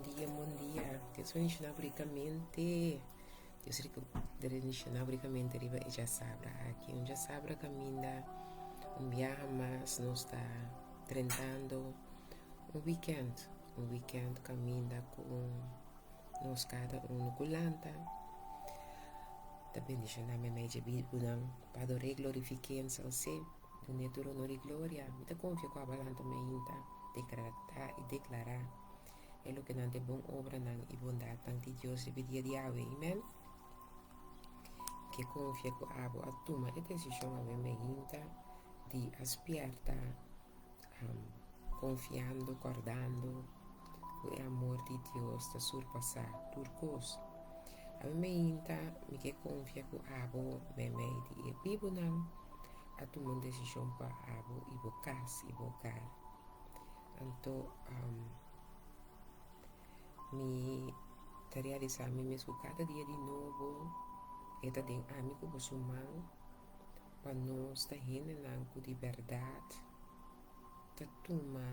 Bon dia, bon dia. Dios bendiciona bo ricamente. Dios bendiciona bo ricamente riba e djasabra aki. Un djasabra caminda un biaha mas nos ta drentando un weekend. Un weekend caminda cu nos cada uno cu lanta ta bendiciona meimei dje bibunan pa ador'é y glorifik'é en sals'é. Dun'é tur honor i gloria. Mi ta konfia ku abo a lanta mainta, dekretá i deklará e lokenan ta e bon obranan i bondatnan di Dios riba e dia di awe. Amen. Mi ke konfia ku abo a tuma e desishon awe mainta di a spièrta konfiando, kòrdando ku e amor di Dios ta surpasá tur kos. Awe mainta mi ke konfia ku abo meimei di e bibunan a tuma un desishon pa abo i bo kas i bo hogar. Anto mi ta realisá mi mes ku kada dia di nobo e ta den ami ku boso man pa nos ta hendenan ku di bèrdat ta tuma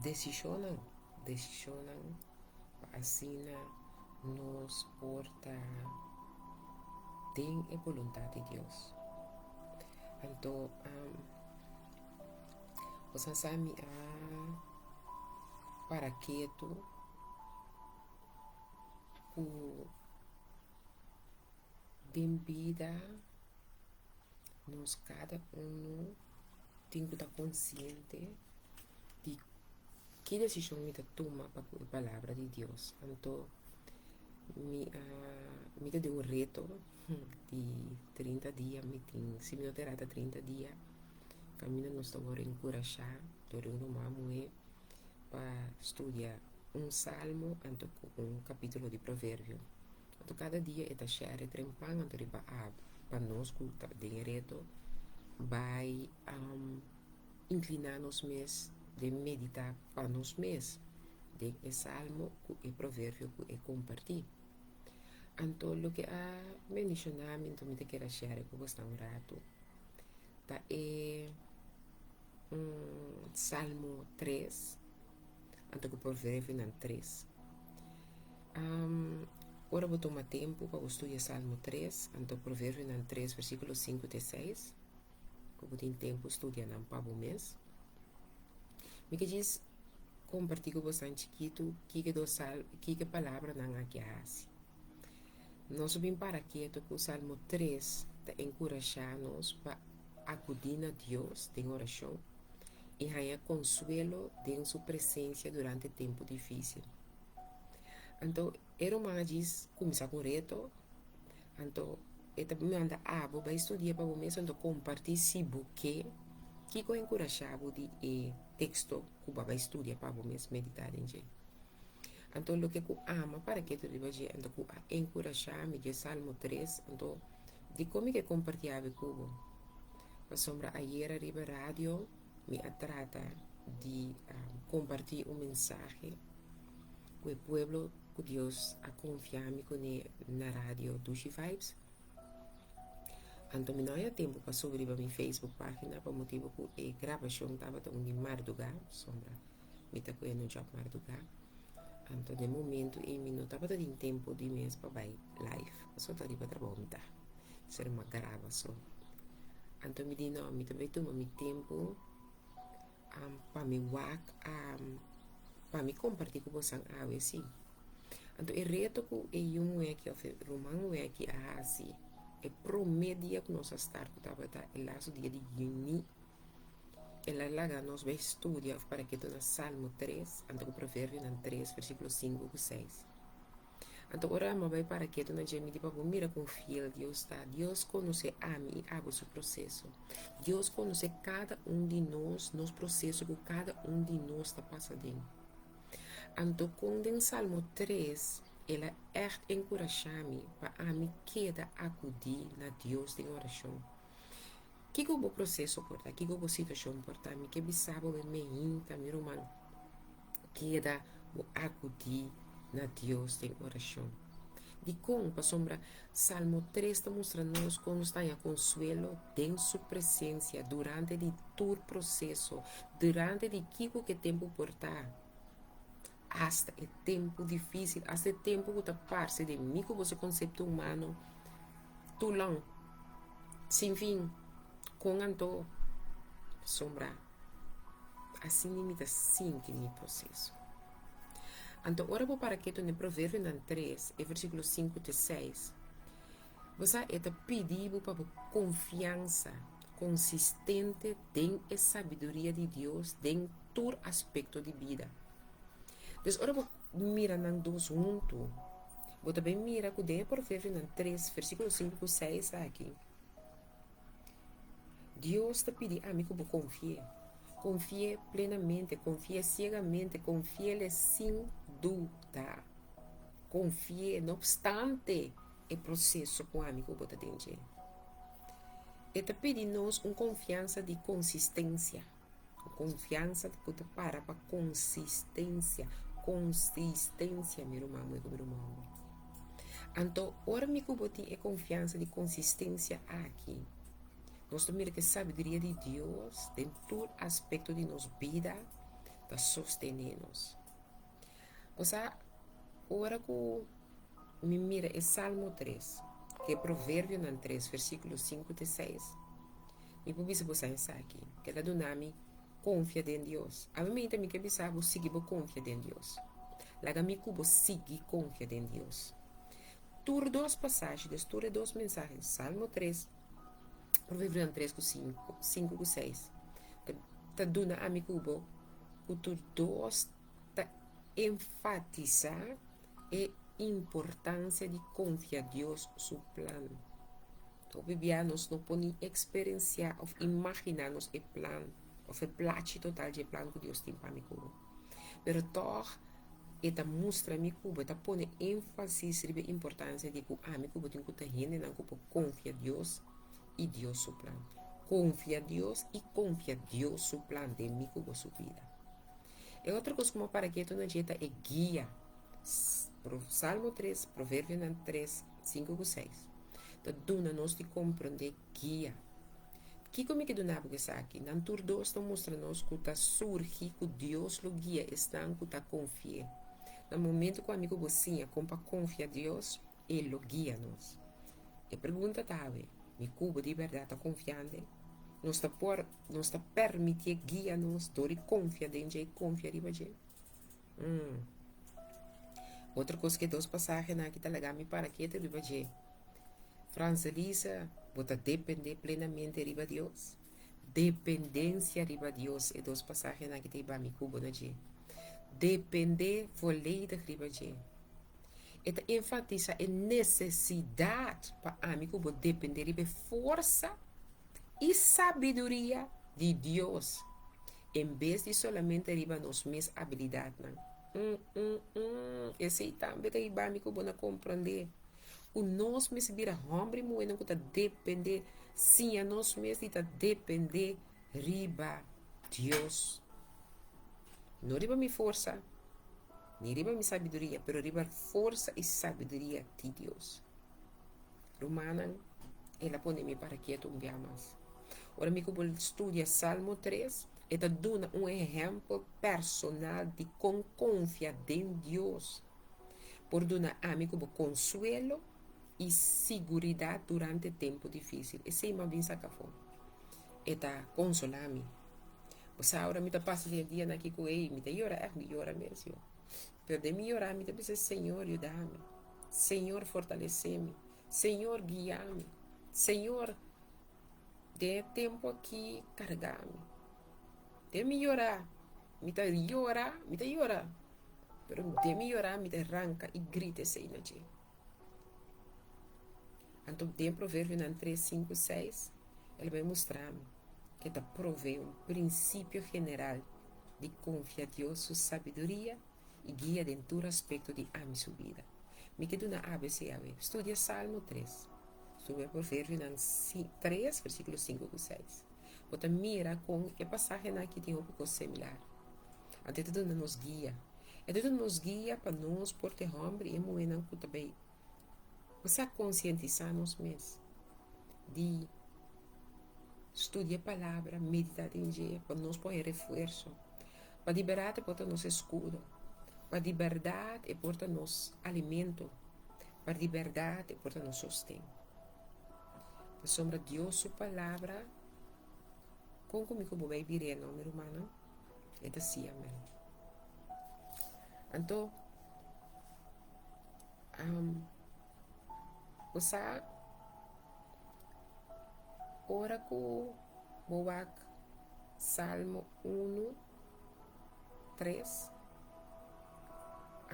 desishonnan, desishonnan pa asina nos por ta den e boluntat di Dios. Anto boso a sa mi a para ketu ku Den bida nos kada unu tin ku ta konsiente di ki desishon mi ta tuma pa ku e palabra di Dios. Anto mi a mi ta den un reto di 30 dia mi tin si mi no ta erá ta 30 dia kaminda nos ta wòrdu enkurashá dor di un ruman muhé pa studia un salmo anto ku un kapítulo di proverbio. Anto kada dia e ta share e tren pan anto riba a pa nos ku ta den e reto bai inkliná nos mes den meditá pa nos mes den e salmo ku e proverbio ku e kompartí. Anto loke a bendishoná mi anto mi ta kere a share ku bosnan un ratu ta e Salmo tres anto ku Proverbionan tres. Ora bo tuma tempu pa bo studia Salmo tres anto Proverbionan tres versíkulo sinku te seis, ku bo tin tempu studia nan pa bo mes. Mi ke djis kompartí ku bosan chikitu kiko dos sal kiko e palabranan aki a hasi. Nos a bin para ketu ku Salmo tres ta enkurashá nos pa akudí na Dios den orashon i haña konsuelo den su presensia durante tempu difísil. Anto e ruman a djis kuminsá ku un reto, anto e ta manda abo bai studia pa bo mes, anto kompartí si bo ke kiko a enkurashá bo di e teksto ku bo a bai studia pa bo mes meditá den dje. Anto loke ku ama para ketu riba dje, anto ku a enkurashá mi dje Salmo tres, anto dikon mi ke kompartí awe ku bo? Pasobra ayera riba radio mi a trata di kompartí un mensahe ku e pueblo ku Dios a konfia mi kuné na radio Dushi Vibes. Anto mi no haya tempu pa subi riba mi Facebook página pa motibu ku e grabashon tabata un di mardugá, pasobra mi ta ku'e no djòp mardugá. Anto den momentu ei mi no tabata tin tempu di mes pa bai live, pasobra ta riba trabou mi ta. Ser mi a graba so. Anto mi di no, mi ta bai tuma mi tempu pa mi wak pa mi kompartí ku bosan awe si. Anto e reto ku e yu muhé aki òf e ruman muhé aki a hasi e promé dia ku nos a start ku tabata e lastu dia di yüni, el a laga nos bai studia òf para ketu na Salmo tres anto ku Proverbionan tres versíkulo sinku ku seis. Anto ora mi a bai para ketu na dje, mi di, Pa bo mira kon fiel Dios ta. Dios konosé ami i abo su proseso. Dios konosé kada un di nos, nos proseso ku kada un di nos ta pasa den. Anto kon den Salmo tres el a ègt enkurashá mi pa ami keda akudí na Dios den orashon. Kiko bo proseso por ta? Kiko bo situashon por ta? Mi ke bisa bo ben meinta, mi ruman, keda bo akudí na Dios den orashon. Dikon? Pasobra Salmo tres ta mustra nos kon nos ta haña konsuelo den su presensia durante di tur proseso, durante di kiko ku e tempu por ta, asta e tempu difísil, asta e tempu ku ta parse den mi ku boso konsepto humano tur long, sin fin. Kon anto? Pasobra asina mi ta sinti mi proseso. Anto ora bo para ketu den Proverbionan tres, e versíkulo sinku te seis, bo sa e ta pidi bo pa bo konfiansa konsistente den e sabiduria di Dios den tur aspekto di bida. Dus ora bo mira nan dos huntu, bo ta bin mira ku den e Proverbionan tres, versíkulo sinku ku seis aki, Dios ta pidi ami ku bo konfi'é. Konfi'é plenamente, konfi'é siegamente, konfi'é sin duda. Konfi'é no opstante e proseso ku ami ku bo ta den dje. E ta pidi nos un konfiansa di konsistensia. Konfiansa ku ta para pa konsistensia, konsistensia, mi ruman muhé ku mi ruman hòmber. Anto, ora mi ku bo tin e konfiansa di konsistensia aki, nos ta mira ku e sabiduria di Dios den tur aspekto di nos bida ta sostené nos. Osea, ora ku mi mira e Salmo tres, ku e Proverbionan tres, versíkulo sinku te seis, mi por bisa bo sa esaki, ke ta duna mi konfia den Dios. Awe mainta mi ke bisa bo sigui bo konfia den Dios. Laga mi ku bo sigui konfia den Dios. Tur dos pasashi, des tur e dos mensahe, Salmo tres, Proverbionan tres ku sinku, sinku ku seis, ta ta duna ami ku bo ku tur dos ta enfatisá e importansia di konfia Dios su plan. Hopi bia nos no por ni eksperensiá òf imaginá nos e plan òf e plachi total dje plan ku Dios tin pa mi ku bo. Pero tòg e ta mustra mi ku bo, e ta pone énfasis riba e importansia di ku ami ku bo tin ku ta hendenan ku por konfia Dios i Dios su plan. Konfia Dios i konfia Dios su plan den mi ku bo su bida. E otro kos ku mi a para ketu na dje ta e guia. Salmo tres, Proverbionan tres, sinku ku seis ta duna nos di komprondé guia. Kiko mi ke duna bo ku esaki? Nan tur dos ta mustra nos ku ta surgi ku Dios lo guia esnan ku ta konfi'é. Na momentu ku ami ku bo siña kon pa konfia Dios, E lo guia nos. E pregunta ta awe, Mi ku bo di bèrdat ta konfiante? Nos ta por, nos ta permitié guia nos dor di konfia den dje i konfia riba dje? Mm. Otro kos ku e dos pasahenan aki ta laga mi para ketu riba dje. Franselisa, bo ta dependé plenamente riba Dios? Dependensia riba Dios, e dos pasahenan aki ta hiba mi ku bo na dje. Dependé volledig riba dje. E ta enfatisa e nesesidat pa ami ku bo dependé riba e forsa i sabiduria di Dios en bes di solamente riba nos mes abilidatnan. Mm-mm-mm, esei tambe ta hiba mi ku bo na komprondé ku nos mester bira hòmber i muhénan ku ta dependé, siña nos mes di ta dependé riba Dios. No riba mi forsa, ni riba mi sabiduria, pero riba forsa i sabiduria di Dios. Rumannan, el a pone mi para ketu un bia mas. Ora mi ku bo studia Salmo tres, e ta duna un ehèmpel personal di kon konfia den Dios por duna ami ku bo konsuelo i siguridat durante tempu difísil. Esei mi a bin saka afó. E ta konsolá mi. Bo sa ora mi ta pasa den e dianan aki ku ei, mi ta yora ègt, mi yora mes yo. Pero den mi yora mi ta bisa, Señor yuda mi, Señor fortalesé mi, Señor guia mi, Señor den e tempu aki karga mi. Den mi yora, mi ta yora, mi ta yora, pero den mi yora mi ta ranka i grita esei na dje. Anto den Proverbionan tres, sinku, seis, el bai mustra mi ke ta provee un prinsipio general di konfia Dios su sabiduria i guia den tur aspekto di ami su bida. Mi ke duna ABC awe. Studia Salmo tres. Studia Proverbionan tres, versíkulo sinku ku seis. Bo ta mira kon e pasahenan aki tin hopi kos similar. Anto e ta duna nos guia. E ta duna nos guia pa nos por ta e hòmber i e muhénan ku ta bai. Bo sa konsientisá nos mes di studia e palabra, meditá den dje, pa nos por haña refuerso, pa di bèrdat e por ta nos eskudo, pa di bèrdat e por ta nos alimento, pa di bèrdat e por ta nos sosten. Pasobra Dios su palabra, kon ku mi ku bo bai bir'é no, mi rumannan? E ta sí, amèn. Anto, Bo sa ora ku bo wak Salmo unu, tres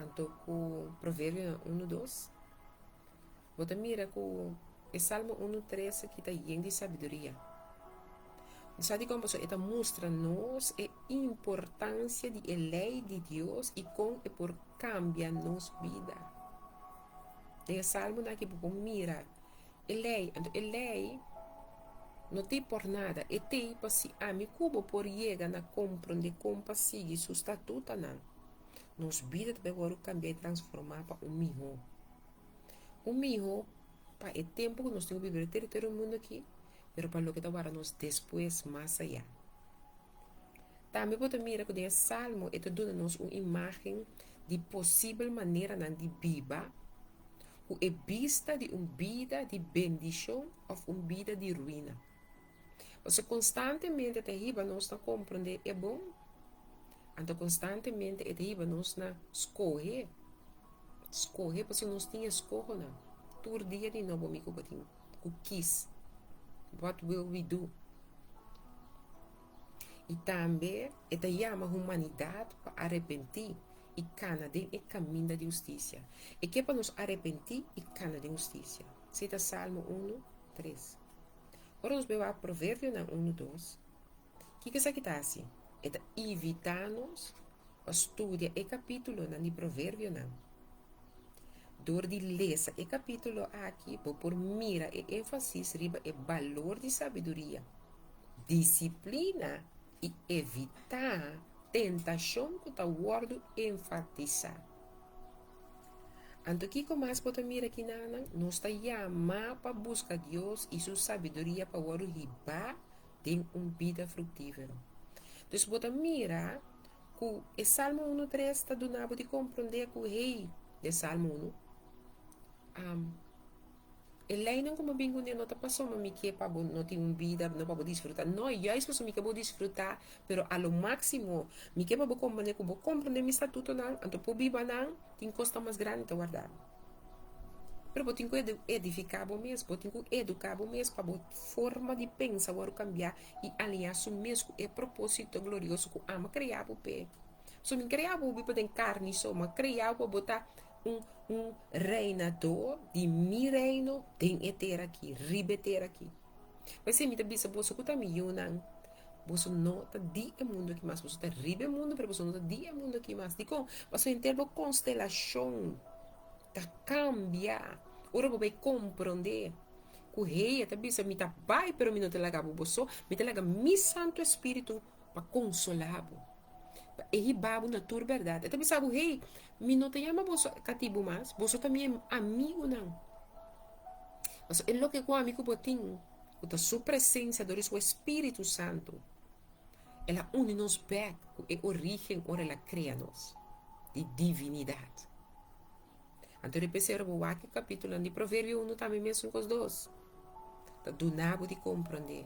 anto ku Proverbionan unu, dos, bo ta mira ku e Salmo unu, tres aki ta yen di sabiduria. Bo sa dikon? Pasobra e ta mustra nos e importansia di e lei di Dios i kon e por kambia nos bida. Den e salmonan aki bo por mira e lei. Anto e lei no t'ei por nada, e t'ei pa si ami ku bo por yega na komprondé kon pa sigui su statutanan, nos bida ta bai wòrdu kambiá i transformá pa un mihó. Un mihó pa e tempu ku nos tin ku biba den e teritorio mundu aki, pero pa loke ta warda nos despues mas ayá. Tambe bo ta mira ku den e salmo e ta duna nos un imágen di posibel maneranan di biba ku e bista di un bida di bendishon òf un bida di ruina. Pasobra konstantemente ta hiba nos na komprondé e bon, anto konstantemente e ta hiba nos na skohe, skohe pasobra nos tin eskohonan. Tur dia di nobo mi ku bo tin ku kis, what will we do? I tambe e ta yama humanidat pa arepentí i kana den e kaminda di hustisia. E ke pa nos arepentí i kana den hustisia. Esei ta Salmo unu, tres. Ora nos bai wak Proverbionan unu, dos, kiko esaki ta hasi? E ta invitá nos pa studia e kapítulonan di Proverbionan. Dor di lesa e kapítulo aki, bo por mira e énfasis riba e balor di sabiduria, disiplina i evitá tentashon ku ta wòrdu enfatisá. Anto kiko mas bo ta mira kinanan? Nos ta yamá pa buska Dios i su sabiduria pa wòrdu hibá den un bida fruktífero. Dus bo ta mira ku e Salmo unu tres ta duna bo di komprondé ku hey, den Salmo unu, e leinan ku bo bin kuné no ta pasobra mi ke pa bo no tin un bida, no pa bo disfrutá. No, juist pasobra mi ke bo disfrutá, pero a lo máksimo. Mi ke pa bo komprondé ku bo komprondé mi statutonan, anto por biba nan, tin kosnan mas grandi ta warda bo. Pero bo tin ku edifiká bo mes, bo tin ku eduká bo mes pa bo forma di pensa wòrdu kambiá i aliñá su mes ku e propósito glorioso ku Amo a krea bo p'e. So mi krea bo biba den karni so, mi a krea bo pa bo ta un un reinadó di mi reino den e tera aki, riba e tera aki. P'esei mi ta bisa boso ku ta mi yunan, boso no ta di e mundu aki mas, boso ta riba e mundu pero boso no ta di e mundu aki mas. Dikon? Pasobra henter bo konstelashon ta kambia ora bo bai komprondé ku Hei a ta bisa, Mi ta bai, pero mi no ta laga bo bo so, mi ta laga mi Santu Espíritu pa konsolá bo, pa e hiba bo na tur bèrdat. E ta bisa bo, Hei, mi no ta yama boso katibu mas, boso ta mi amigunan. Pasobra e loke ku ami ku bo tin, ku ta su presensia dor di su Espíritu Santu, el a uni nos bèk ku e orígen ora el a krea nos, di divinidat. Anto di p'esei ora bo wak e kapítulonan di Proverbio unu tambe mesun kos dos ta duna bo di komprondé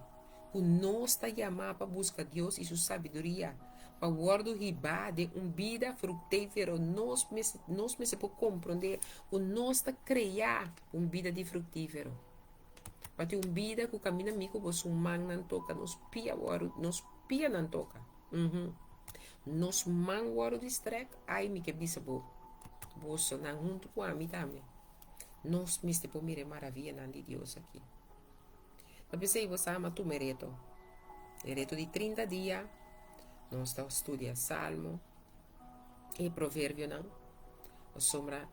ku nos ta yamá pa buska Dios i su sabiduria pa wòrdu hibá den un bida fruktífero. Nos mester nos mester por komprondé ku nos ta kreá un bida di fruktífero. Pa tin un bida ku kaminda mi ku bo su mannan toka nos pia wòrdu nos pianan toka. Nos man wòrdu di strèk, ai mi ke bisa bo, bosonan huntu ku ami tambe, nos mester por mira e maravianan di Dios aki. Ta p'esei bo sa ama tuma e reto, e reto di trinta dia, nos ta studia Salmo i Proverbionan, pasobra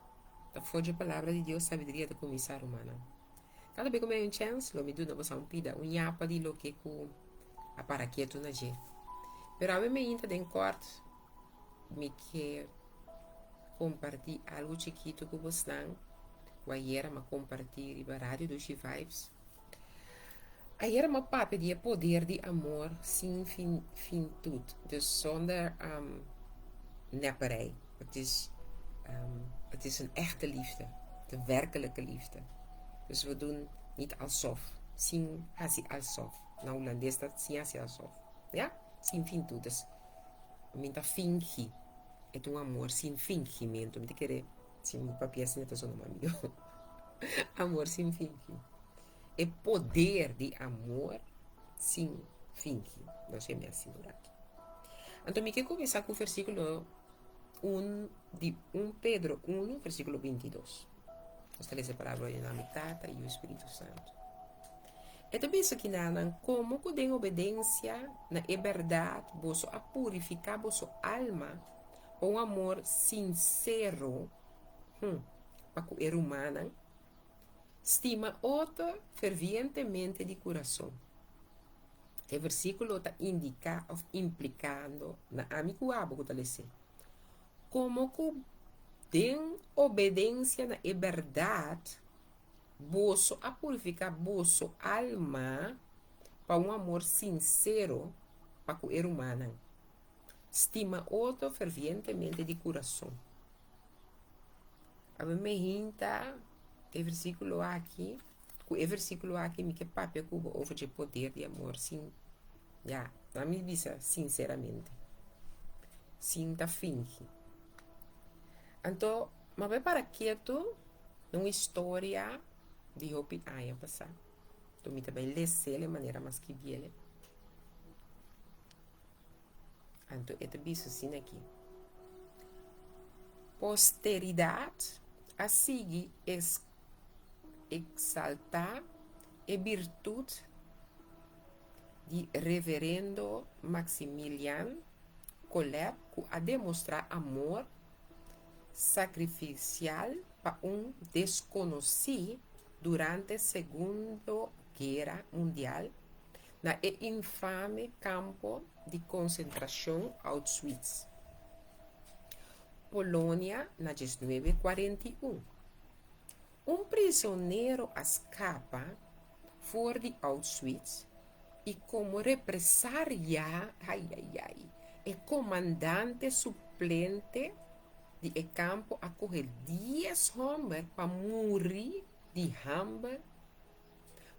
ta for dje Palabra di Dios sabiduria ta kuminsá, rumannan. Kada bes ku mi hay un chèns, lo mi duna boso un pida, un yapa di loke ku a para ketu na dje. Pero awe mi ainda den kòrt, mi ke kompartí algu chikitu ku bosnan. ku ayera m'a kompartí riba Radio Dushi Vibes. Ayera m'a papia di e poder di amor sin fin fintut, dus zonder nepperij. Het is, het is een echte liefde, de werkelijke liefde. Dus we doen niet alsof, sin hasi alsof. Na hulandes ta sin hasi alsof. Ja? Sin fintut. Dus mi ta fingi. E ta un amor sin fingimento. Mi ta kere si mi papia asina ta sona mas mihó. Amor sin fingi. E poder di amor sin fingi. No sé mi hasi un rato. Anto mi ke kuminsá ku versíkulo un di 1 Pedro 1 versíkulo 22. Nos ta lesa e palabra di nòmber di Tata, Yu i Spiritu Santu. E ta bisa kinanan, Komo ku den obedensia na e bèrdat boso a purifiká boso alma pa un amor sinsero pa ku e rumannan, stima otro fervientemente di kurason. E versíkulo ta indiká òf implikando na ami ku abo ku ta les'é, komo ku den obedensia na e bèrdat, Boso a purifiká boso alma pa un amor sinsero pa ku e rumannan. Stima otro fervientemente di kurason. Awe mi hinta e versíkulo aki, ku e versíkulo aki mi ke papia ku bo over dje poder di amor sin, ya, na mi bisa sinseramente, sin ta fingi. Anto, mi a bai para ketu. Na un historia di hopi aña pasá. Enton mi ta bai les'el e manera mas skibiel e. Anto e ta bisa asina aki, Posteridat a sigui eksaltá e birtut di Reverendo Maximilian Kolbe ku a demostrá amor sakrifisial pa un deskonosí durante Segundo Guera Mundial na e infame kampo di konsentrashon Auschwitz, Polonia na 1941. Un prisonero a skapa for di Auschwitz i komo represaria, ai-ai-ai, e komandante suplente di e kampo a kohe dies hòmber pa muri di hamber,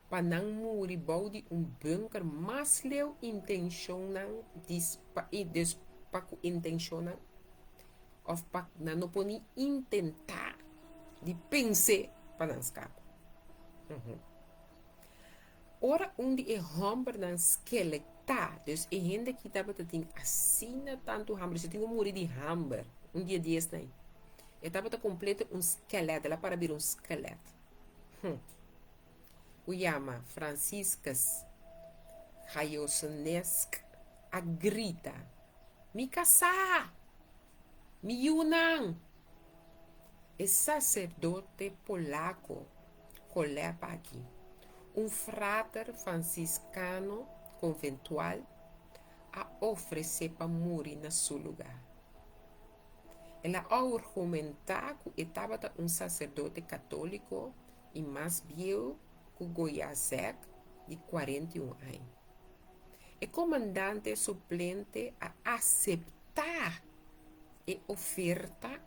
pa nan muri bou di un bunker mas leu intenshonnan di pa ku intenshonnan òf pa nan no por ni intentá di pens'é pa nan skapa. Ora un di e hòmbernan skeletá, dus e hende aki tabata tin asina tantu hamber, dus e tin ku muri di hamber un dia di esnan ei. E tabata kompleto un skelèt, el a para bira un skelèt. Hm. Ku yama Franciscus Gajosenesk a grita, Mi kasá! Mi yunan! E saserdote polako Koleb aki, un frater fransiskano konventual, a ofresé pa muri na su lugá. El a argumentá ku e tabata un saserdote katóliko i mas bieu ku Gojacek di 41 aña. E komandante suplente a aseptá e oferta.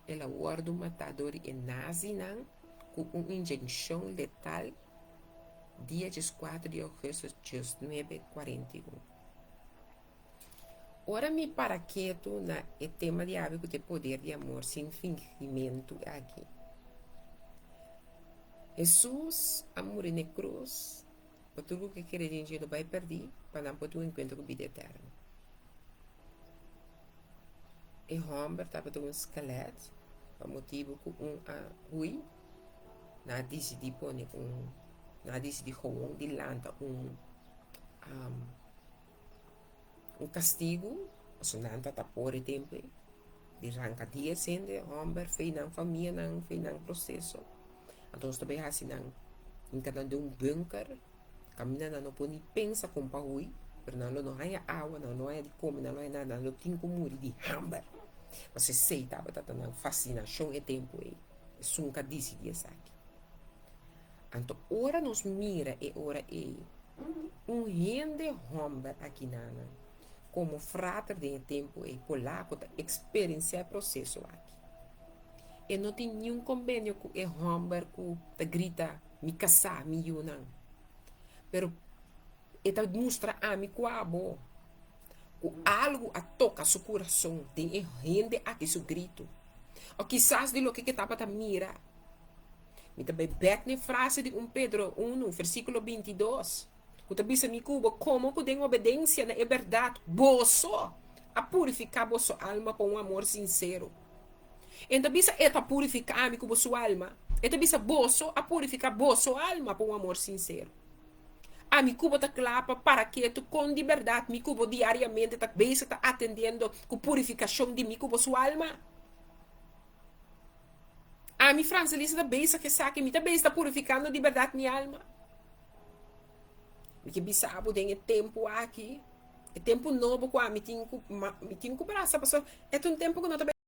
El a wòrdu matá dor di e nazinan ku un inyekshon letal dia 14 di ougùstùs 1941. Ora mi para ketu na e tema di awe ku ta e poder di amor sin fingimentu aki. Hesus a muri na e krus pa tur ku ke kere den dje no bai pèrdí, pa nan por tin un enkuentro ku bida eterno. E hòmber tabata un skelèt pa motibu ku un a hui, nan a disidí pone un, nan a disidí gewoon di lanta un un kastigu, pasobra nan tabata por e tempu ei, di ranka dies hende hòmber fei nan famianan, fei nan proseso. Anto nos ta bai hasi nan hinka nan den un bunker. Kaminda nan no por ni pensa kon pa hui, pero nan lo no haña awa, nan lo no haña di kome, nan lo no haña nada, nan lo tin ku muri di hamber. Pasobra esei tabata ta nan fasinashon e tempu ei. Esun ku a disidí esaki. Anto ora nos mira e ora ei, un hende hòmber akinanan, komo frater den e tempu ei, polako ta eksperensiá e proseso aki. E no tin niun kombenio ku e hòmber ku ta grita, Mi kasá, mi yunan. Pero e ta mustra ami ku abo ku algu a toka su kurason den e hende aki su gritu. O kisas di loke ke tabata mira. Mi ta bai bek na e frase di un Pedro unu, versíkulo 22, ku ta bisa mi ku bo komo ku den obedensia na e bèrdat boso a purifiká boso alma pa un amor sinsero. E no ta bisa e ta purifiká mi ku boso alma. E ta bisa boso a purifiká boso alma pa un amor sinsero. Ami ku bo ta kla pa para ketu kon di bèrdat mi ku bo diariamente ta bezig ta atendiendo ku purifikashon di mi ku bo su alma? Ami Francelisa ta bezig esaki, mi ta bezig ta purifikando di bèrdat mi alma. Mi ke bisa bo den e tempu aki, e tempu nobo ku ami tin ku mi tin ku brasa pasobra e ta un tempu ku no ta.